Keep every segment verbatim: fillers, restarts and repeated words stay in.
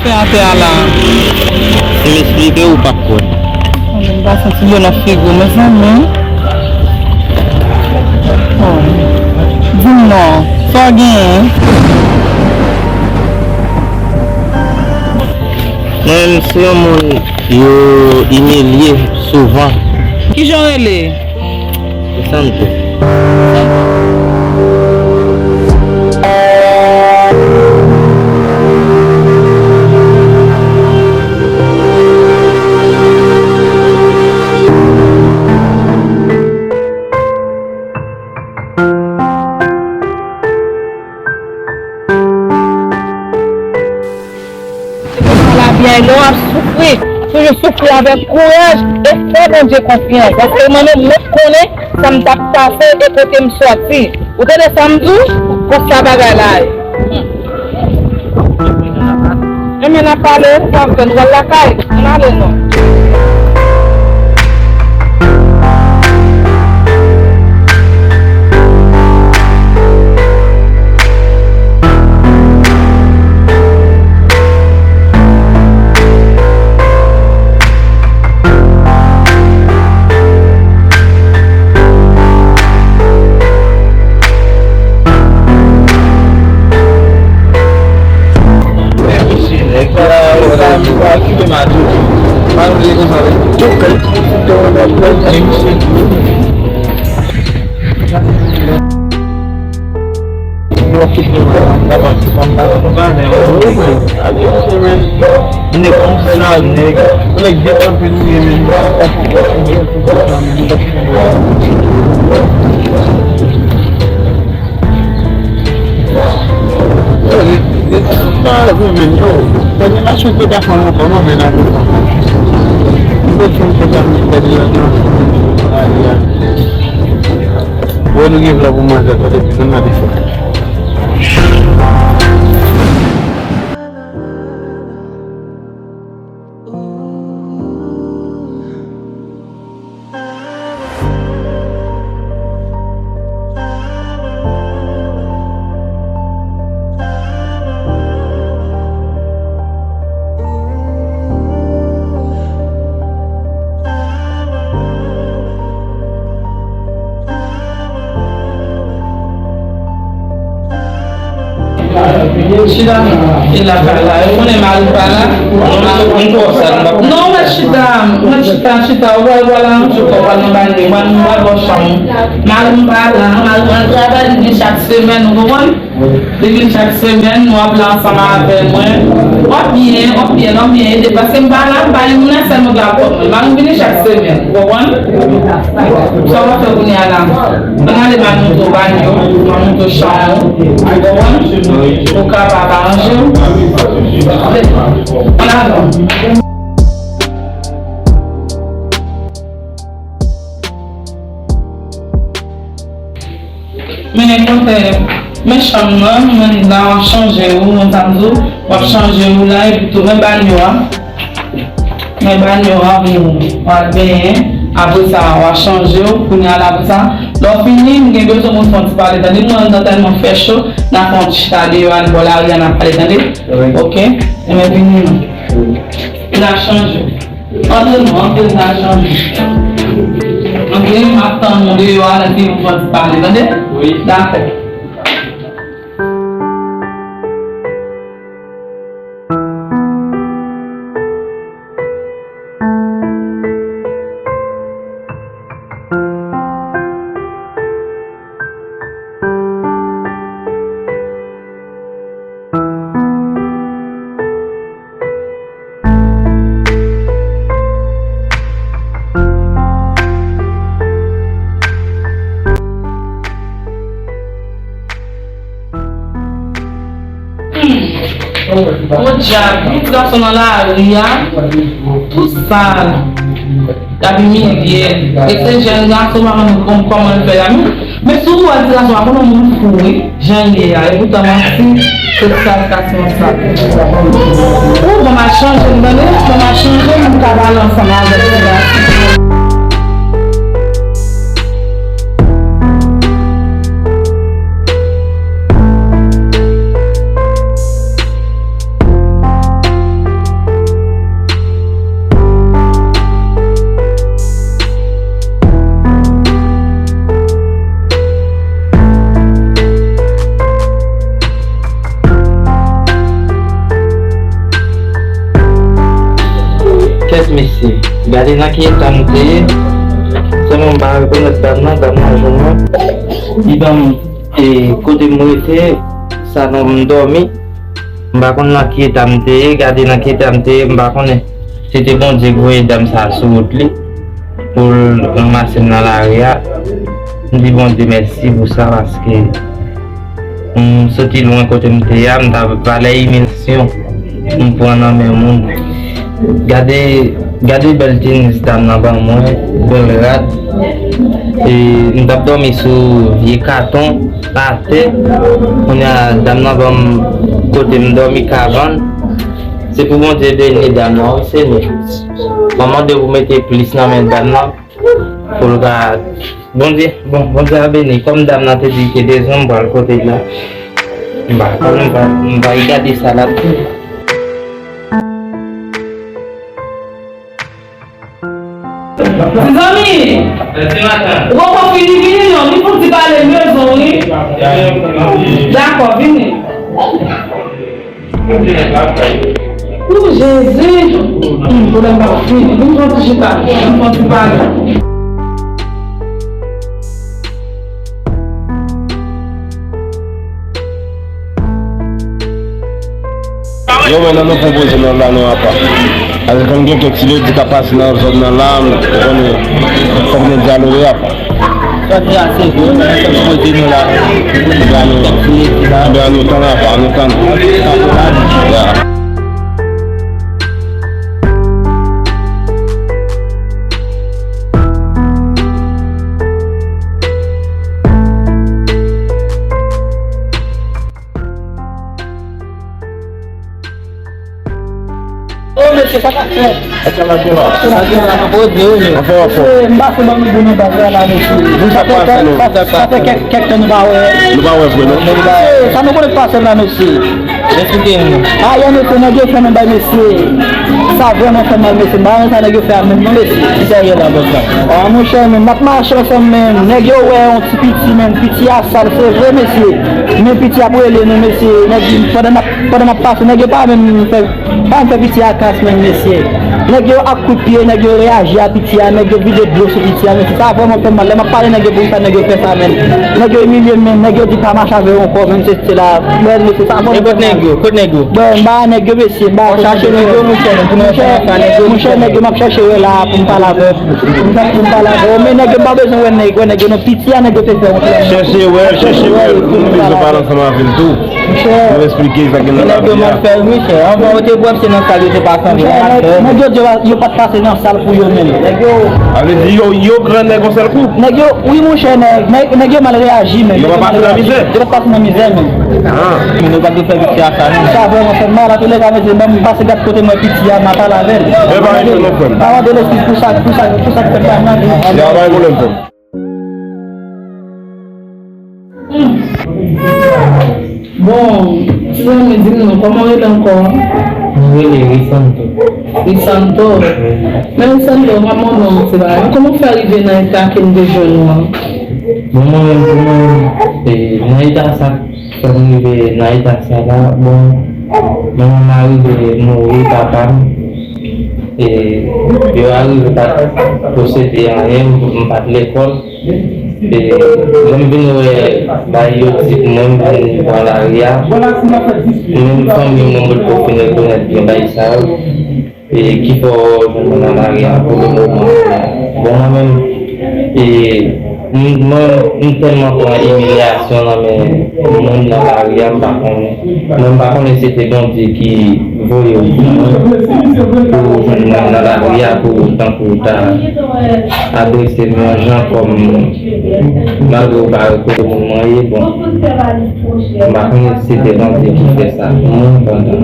Fè atè a la. Si m esplike w, ou p ap kwè. Mwen menm pa santi dlo nan figi w, mezanmi. Oh. Di m non, sa w genyen? Mwen menm se yon moun yo imilye souvan. Kijan w rele? Santo. Se konsa lavi a ye, lè w ap soufri, toujou soufri avèk kouraj e fè Bondye konfyans. Paske mwen menm, mwen konnen sa m t ap pase e kote m sòti. Ou tande sa m di w? Konsa bagay la ye. Enben, n ap pale, sa m fè, nou pral lakay. Ann ale non. Wè nou gen vlog pou manje, tande ti nan madi fò. Chita, e lakay la, yo konnen mari pa la. Non, mwen chita, mwen chita, chita, ou pral pral aranje kò w, pral nan bagay, pral, pral bò chanm. Mari m pa la, mari m al travay, li vin chak semèn, ou konprann? Li vin chak semèn, nou ap la ansanm avè mwen. W ap byen, w ap byen, w ap byen ede. Paske m pa la, m pa gen moun nan sèl mwen ki ap kòb mwen. Mari m vini chak semèn, ou konprann? Sa w ap fè kounye a la? Ann ale, m al montre w banyo, m al montre w chanm ou, ou konprann? Ou kapab aranje w. Ann avan. Men, konpè, men chanm nan, mwen la, w ap chanje ou, mwen sa m di w, w ap chanje ou la, epi tou, men banyo a. Men banyo a pou w al benyen. Apre sa, w a chanje w. Kounye a la, apre sa, lè w fini, m gen bezwen moun fè yon ti pale, tande. Mwen anndan tèlman fè cho, n a fè yon ti chita deyò a, bò lari a, n a pale, tande. Wi. Oke? Enben, vini non. N a chanje w. Antre non, antre, n a chanje. Antre, m ap tann nou deyò a, lè fini, nou fè yon ti pale, tande? Wi. Dakò. Hmm. Podyab, ti gason nan lari a, tou sal. L ap imilye. E se jèn gason, pa konn kòm-, kòman l fè la. Men, men si w wè ti gason a, konn yon moun fou, wi. Jan l ye a. E poutan, manti, se sa l ka fè sa. Ou, bon, m a chanje, m tande, bon, m a chanje, m ka pale ansanm avèk ti gason. Tèt mesye, gade nan ki eta m te ye. Sèlman m pa rekonèt dam nan, dam nan jwenn mwen. Li ban m, e, kote m rete, salon m dòmi. M pa konn nan ki eta m te ye, gade nan ki eta m te ye, m pa konnen. Se te Bondye ki voye dam sa sou wout li pou l ranmase m nan lari a. M di Bondye mèsi pou sa, paske m soti lwen kote m te ye a, m t ap valè imilyasyon m pran nan men moun. Gade, gade bèl tenis dam nan ban mwen, bèl rad. E m t ap dòmi sou vye katon atè. Kounye a, dam nan ban m kote m dòmi, kabann. Se pou Bondye beni dam nan, wi, Senyè. Mwen mande pou mete plis nan men dam nan, pou l ka, Bondye, bon, Bondye a beni. Kòm dam nan te di ke de zon m pral kote l la, m pa, m pa, m pa gade sa l ap di. Tizanmi, ou poko fini, vini non, li fouti pale mezon wi. Dakò, vini. O Jezi! Hmm, pwoblèm pa fini. Vin fè yon ti chita, vin fè yon ti pale. Yo, men nan nou pran poze nan la nou apa. Alè kòm gen kèk ti ledi k ap pase nan zòn nan la, ou konnen, fòk nou dyaloge apa. Sa trase vre, men fòk poze nou la. Anben nou, anben nou tann apa, nou tann. Ya. O mesye, sa k ap fèt? Sa k ap fèt la? Sa k ap fèt la? Anfè, anfè. Mesye, m pase ban nou bon nan baz la, la, mesye. Sa fè kèk, sa fè kèk, kèk tan nou pa wè. Nou pa wè vre, non? Mesye, sa nou konnen k pase la, mesye. Eksplike nou. Ayè, mesye, nèg yo fè nou bay, mesye. Sa vrèman fè mal, mesye. M pa renmen sa nèg yo fè a menm, non, mesye. Ki sa yo la, bòs la? A, monchè, men, n ap mache ansanm, men, nèg yo wè yon ti piti, men, piti a sal, se vre, mesye. Men piti ap rele nou, mesye. Nèg, pandan n ap, pandan n ap pase, nèg yo pa menm fè Pa fè piti a kas menm, mesye. Nèg yo ak kout pye, nèg yo reyaji a piti a, nèg yo vide dlo sou piti a, mesye. Sa vrèman fè m mal. Lè m ap pale nèg yo pou sa, nèg yo fè sa menm. Nèg yo imilye m menm, nèg yo di pa mache avè yo ankò menm, se, se la. Mèd, mesye, sa vrèman fè m mal. E kot nèg yo? Kot nèg yo? Bon, m pa nèg yo, mesye, m pa chache nèg yo. Monchè, nèg yo, m ap chache yo la pou m pale avè yo. Pou m pale avè yo. Men nèg yo, m pa bezwen wè nèg, wè nèg yo non, piti a nèg yo te fè yon plan. Chèche wè l, chèche wè l, pou nou bezwen pale ansanm avè l tou. Monchè, nou eksplike sa gen nan lavi a. Nèg yo mal fè wi, monchè. Anvan yo te bwè, se nan sal yo te pase anvi nan atè. Nèg yo di yo, yo pa t pase nan sal pou yo menm. Nèg yo. Sa vle di yo, yo gran nèg yon sèl kou? Nèg yo, wi, monchè, nèg, nèg, nèg yo mal reyaji menm. Yo pa pase nan mizè? Yo pa t pase nan mizè menm. Ah. Men nou pa t dwe fè piti a sa menm. Sa vrèman fè m mal, antoulèka, mesye, ban m pase gad kote m wè piti a, m a pale avè l. Men pa gen pwoblèm, frè m. M a mande l eskiz pou sa, pou sa, pou sa k fèt la, m a di. Ya, pa gen pwoblèm, frè m. Bon, tizanmi, di m non, kòman w rele ankò? Mwen rele Risanto. Risanto? Wi. Men Risanto, m ap mande w yon ti bagay. Kòman w fè rive nan eta ke m te jwenn ou an? Bon, mwen menm, pou mwen, e, nan eta sa, fè m rive nan eta sa la, bon, manman m arive mouri, papa m, e, yo arive pa t posede anyen, m pa t lekòl. E, lè m vin wè bagay yo di pou mwen, m vin pran lari a. Menm fanmi mwen potko fin rekonèt byen bagay sa yo. E, ki fè w jwenn mwen nan lari a pou le moman. Bon, mwen menm, e, m, mwen, m tèlman pran imilyasyon nan men moun nan lari a, m pa konnen. Mwen, m pa konnen si se te Bondye ki voye w pou mwen, pou w jwenn mwen nan lari a, pou tankou w ta adrese m yon jan kòm malgre w pa rekonèt moun mwen ye, bon, m pa konnen si se te Bondye ki fè sa pou mwen, pandan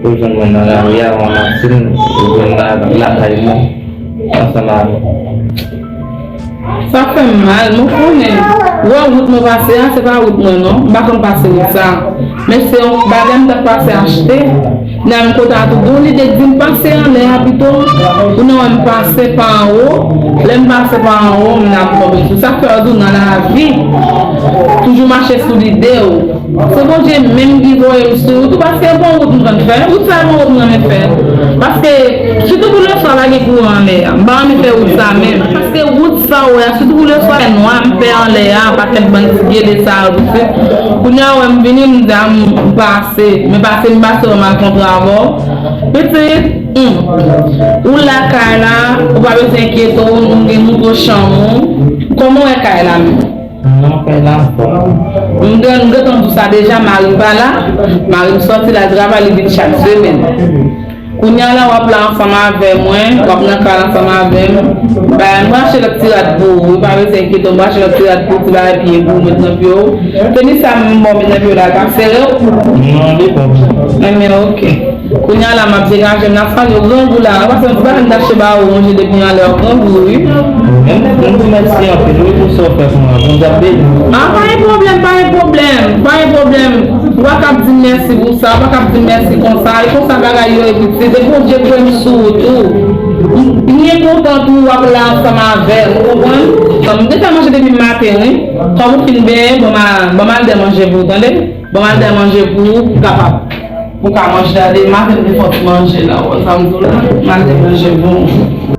ou jwenn mwen nan lari a, ou ranmase m, ou jwenn la, lakay mwen, ansanm avè m. Sa fè m mal, mwen konnen. Ou wè wout mwen pase a, se pa wout mwen non. M pa konn pase wout sa. Men se yon bagay m t ap pase achte. Nan menm kote a tou, gen yon lide k di m pase anlè a pito. Ou nan wè m pase pa anwo. Lè m pase pa anwo, m nan m tonbe sou. Sa k fè yo di w nan lavi, toujou mache sou lide w. Se Bondye menm ki voye m sou wout ou, paske bon wout m konn fè. Wout sa bon wout m renmen fè. Paske, sitou pou lè Pa gen kouran anlè a. M pa renmen fè wout sa menm. Paske wout sa w wè a, sitou pou leswa fè nwa, m pè anlè a, pakèt bann ti gele sa yo tou. Kounye a, wè m vini, m di a, m pase. Men pase, m pase, wè m al kontre avè w. Pitit, hmm. Ou lakay la, ou pa bezwen enkyete w, nou gen nouvo chanm ou. Kòman w wè kay la menm? Non, kay la anfòm. M gen, m gentan di w sa deja, mari m pa la. Mari m sòti, l al travay, li vin chak semèn. Kounye a la, w ap la ansanm avè mwen, w ap nan kay la ansanm avè m. Bay, mwen achte lòt ti rad pou ou, wi, pa bezwen enkyete w, mwen achte lòt ti rad pou ti bagay pye pou ou met nan pye w. Tenis sa menm, bon, met nan pye w la, l pa sere w? Non, li bon. Enben, oke. Kounye a la, m ap degaje m, n ap pale w grangou la. Ou pa santi bagay m t achte ba ou, manje depi anlè w grangou, wi. Mwen, mwen di mèsi anpil, wi, pou sa w fè pou mwen. Bondye ap beni w. Ah, pa gen pwoblèm, pa gen pwoblèm, pa gen pwoblèm. Ou pa kab di m mèsi pou sa, ou pa kab di m mèsi konsa. E konsa bagay yo ye, pitit. E Bondye kwè m sou ou tou. M byen kontan tou w ap la ansanm avè m, ou konprann? M deja manje depi maten, wi. Kòm ou fin benyen, ban m a-, ban m al dèyè manje pou ou, tande? Ban m al dèyè manje pou ou, pou w kapab, pou w ka manje la. Depi maten m te fè yon ti manje la, ou wè sa m di w la? M al dèyè manje pou ou.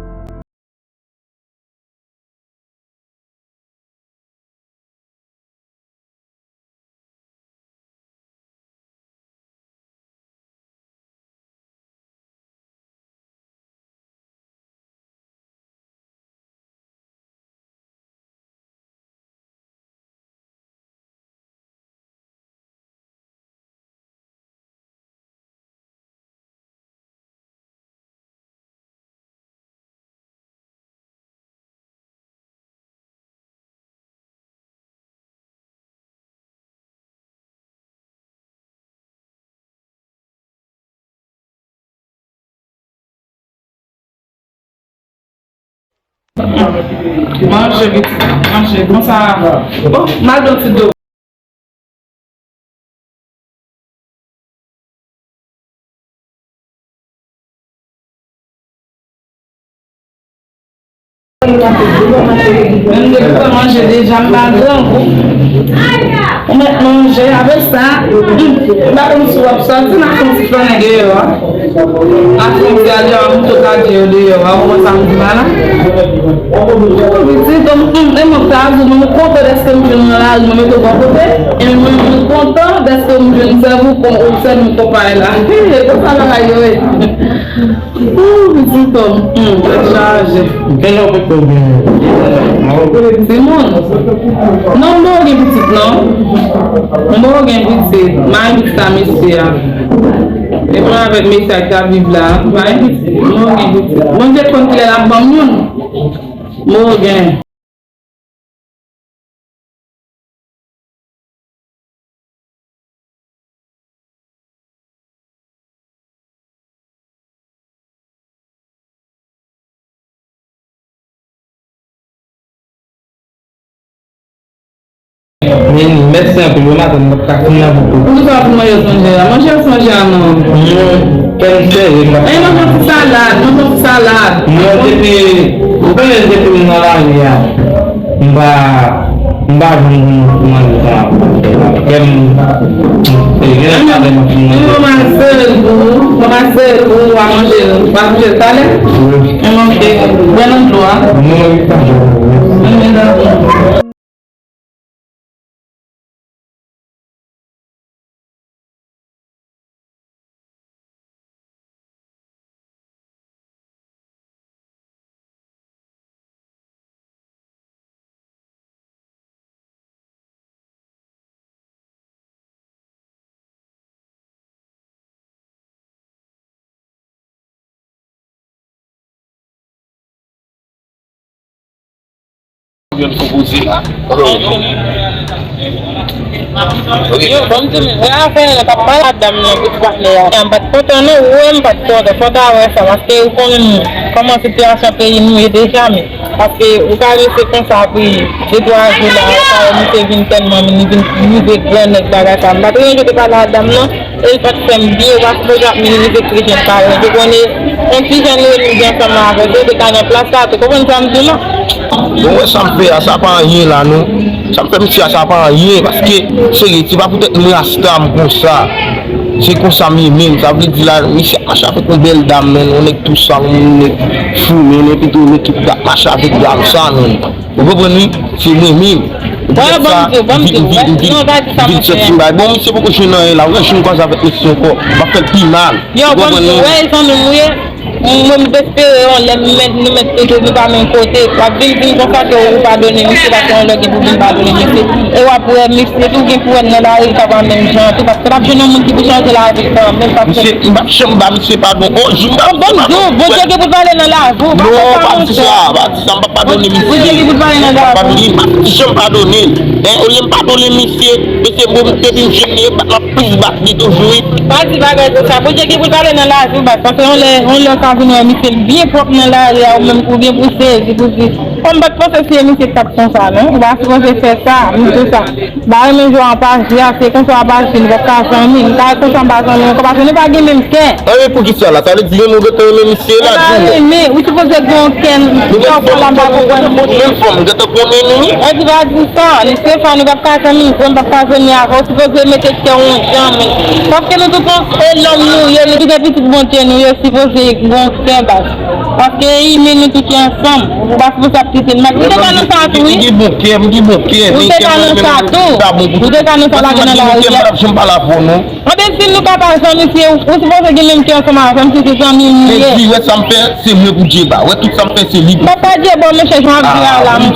Manje, pitit, manje. Konsa, bon, m al dwe yon ti dlo. Menm depi w manje deja, m pa grangou. Ou mèt manje, apre sa, m pa konn si w ap sòti, n a fè yon ti flannen deyò a. N a fè yon ti ale a, moute w ka di yo deyò a, ou konprann sa m di la la? Pitit, m, m, e mwen, m ta di w, mwen, m kontan dèske m jwenn nan lari, mwen mete w bò kote. E mwen, mwen kontan dèske m jwenn sèvi w kòm obsèv m konpay la. E konsa bagay yo ye. Ooh, pitit, m, m, tèt chaje. Kèl lè w poko gen? Timoun. Non, m poko gen pitit, non. M poko gen pitit. M pa gen pitit a mesye a. E mwen avèk mesye a k ap viv la, m pa gen pitit, m poko gen pitit. Bondye konn kilè l ap ban m youn. M poko gen. Men, mèsi anpil, wi, madanm, m p ap ka fin nan boukou. Poukisa w ap fin manje san jè a? Manje san jè a non. Non, kè m sere, m p ap. Ey, manje yon ti salad, manje yon ti salad. Non, depi, ou konnen depi m nan lari a, m pa, m pa janm manje san kè m sere, m pa fin manje. Bon, m a sere l pou ou, bon, m a sere l pou ou, w a manje l, w a manje l talè? Wi. Enben, ok, bwè nan dlo a. Non, wi, pa janm. Enben, dakò. Jwenn konpoze la. Yo, ban m di nou, wè afè a, t ap pale ak dam nan, bout patnè a. M pa t kontan non, wè m pa t kontan. Fò w ta wè sa, paske ou konnen kòman sitiyasyon peyi nou ye deja, men. Paske ou ka rete konsa pou de twa jou la, ou ka wè misye vin tèlman, li vin rive gran nèg bagay sa. M pa t renmen te pale ak dam nan, e l pa t fè m byen, ou pa sipoze ap minimize ti jèn parèy. Ou konnen, yon ti jèn reyini ansanm avèk yo, te ka nan plas la tou. Konprann sa m di w la? Bon, wè sa m fè a, sa pa anyen la, non. Sa m fè misye a, sa pa anyen, paske, serye, se pa poutèt m rasta, m konsa. Se konsa m ye menm, sa vle di la, misye ap mache avèk yon bèl dam, menn, yon nèg tou sal, yon nèg fou, menn, epi tou yon nèg ki ap mache avèk dam sa, menn. Ou konprann wi? Se mwen menm. Ou konprann sa? Vin, vin, vin, vin sòti m bay. Bon, misye poko jwenn anyen la. Ou wè, si m kwaze avèk misye ankò, m ap fè l pi mal. Ou konprann non? Mwen, m espere yon lè m mèt, nou mèt tou, nou pa menm kote. W ap vin di m konsa ke ou padone misye, paske yon lè gen pou vin padone misye. E w ap wè misye tou gen pou wè nan lari, li ta pral menm jan tou, paske l ap jwenn yon moun ki pou chanje lavi l kanmenm, paske misye, m p ap janm ba misye padon. O, jou m p ap, bon, jou, Bondye gen pou l pale nan lavi w, pa fè sa, monchè. Non, pa di sa, pa di sa, m p ap padone misye. Bondye gen pou l pale nan lavi w. M p ap padone, m p ap janm padone. En, olye m padone misye, mesye, bon, depi m jwenn li, m ap plis bat li toujou, wi. Pa di bagay konsa. Bondye gen pou l pale nan lavi w, baz, paske yon lè, yon lè w ka vin wè misye, l byen pwòp nan lari a, ou menm, ou byen pou sezi, pou di, kòm m pa t panse se misye k t ap konsa, non? Ou pa sipoze fè sa, m di w sa. M pa renmen jan w ap aji a, se konsa w ap aji, nou p ap ka zanmi. M ta konsa m pa zanmi ankò, paske nou pa gen menm kè. Anyen poukisa la? Sa vle di menm ou gentan renmen misye la, di m non. Renmen, ou sipoze gen yon kè, lè w pran la m pa konprann. Menm fanm, gentan konnen nou. Andy, pa di sa, li se fanm, nou p ap ka zanmi, m p ap ka zanmi avè w, ou sipoze mete kè w yon jan, men. Paske nou tout se lòm nou ye, nou tout se pitit Bondye nou ye, sipoze gen yon kè, baz. Paske imen nou tout ye ansanm, ou pa sipoze ap kite l mal. Ou te ka nan sa tou, wi. M gen bon kè, m gen bon kè, men kè mwen menm li pa bon pou tout. Ou te ka nan sa tou. Ou te ka nan sa, pa gen nan lari a. Paske m pa t gen bon kè, m pa t ap janm pale avè w, non. Anben, si nou ka pa zanmi, se ou, ou sipoze gen menm kè ansanm avè m, si se zanmi m ou ye. Men di, wè sa m fè, se mwen pou Djeba. Wè tout sa m fè, se li pou. M pa pa Djeba, monchè, jan w ap di a la, m,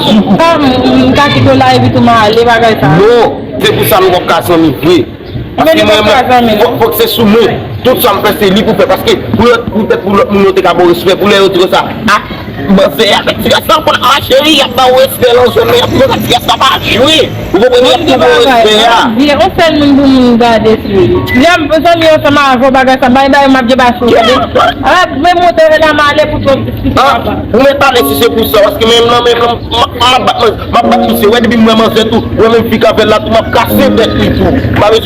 m ka kite w la, epi tou m ale, bagay sa. Non, se pou sa nou p ap ka zanmi vre. Paske mwen, mwen, fòk, fòk se sou mwen. Tout sa m fè, se li pou fè. Paske pou lòt, poutèt pou lòt moun yo te ka ba w respè, pou lè yo di konsa, a, manzè avèk ti gàson an konn mache, wi, y ap ba w respè nan zòn nan, y ap di konsa, ti gàson an pa jwe. Ou konprann? Y ap tou ba w respè a. Byen, yon sèl moun pou moun gade sou li. Lè m zanmi ansanm avè w, bagay sa, bay, bay, m ap debake w, tande. A, men monte la, m ale pou twòp diskisyon apa. Ou mèt ale si se pou sa, paske menm nan, menm nan, m, m ap bat, m ap bat misye. Wè, depi m wè manzè tou, wè menm fi k avè l la tou, m ap kase tèt li tou. M pa bezwen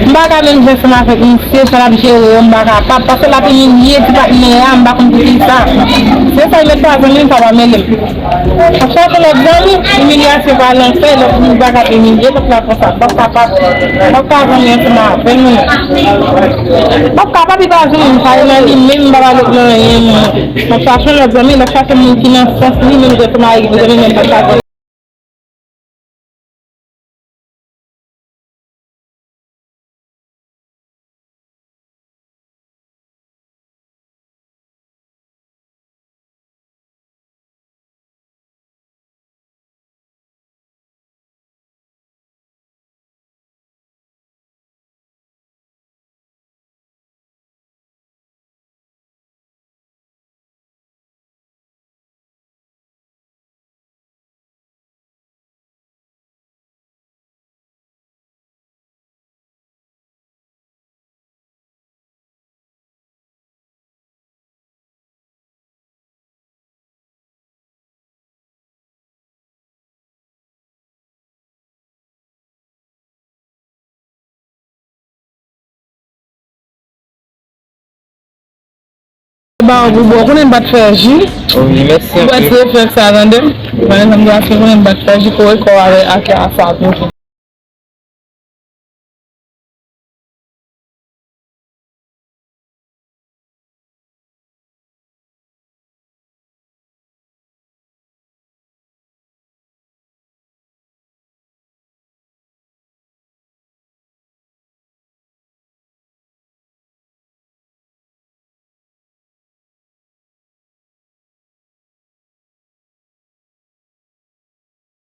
M pa ka menm jwe ansanm avèk misye, jan l ap jere yo, m pa kapab. Paske l ap imilye ti patnè a, m pa konn poukisa. Se sa, li mèt pa zanmi m, sa pa mele m. Ap chache lòt zanmi, imilyasyon pa lanse, lòt moun pa ka imilye lòt la konsa. M p ap kapab, m p ap ka zanmi ansanm avè l, non. M p ap kapab, li pa zanmi m, pa nan li menm, m pa ba lòt nan anyen, non. M ap chache lòt zanmi, m ap chache moun ki nan sans li menm, jan tou mari ki pou zanmi, men m p ap ka zanmi. Ah, ou bon, konnen m pa t fè ji. Wi, mèsi Ou pa t anpil. reflèks sa, tande. Mwen, sa m di, aske konnen m pa t fè ji, kore kò avè ak a sa toujou.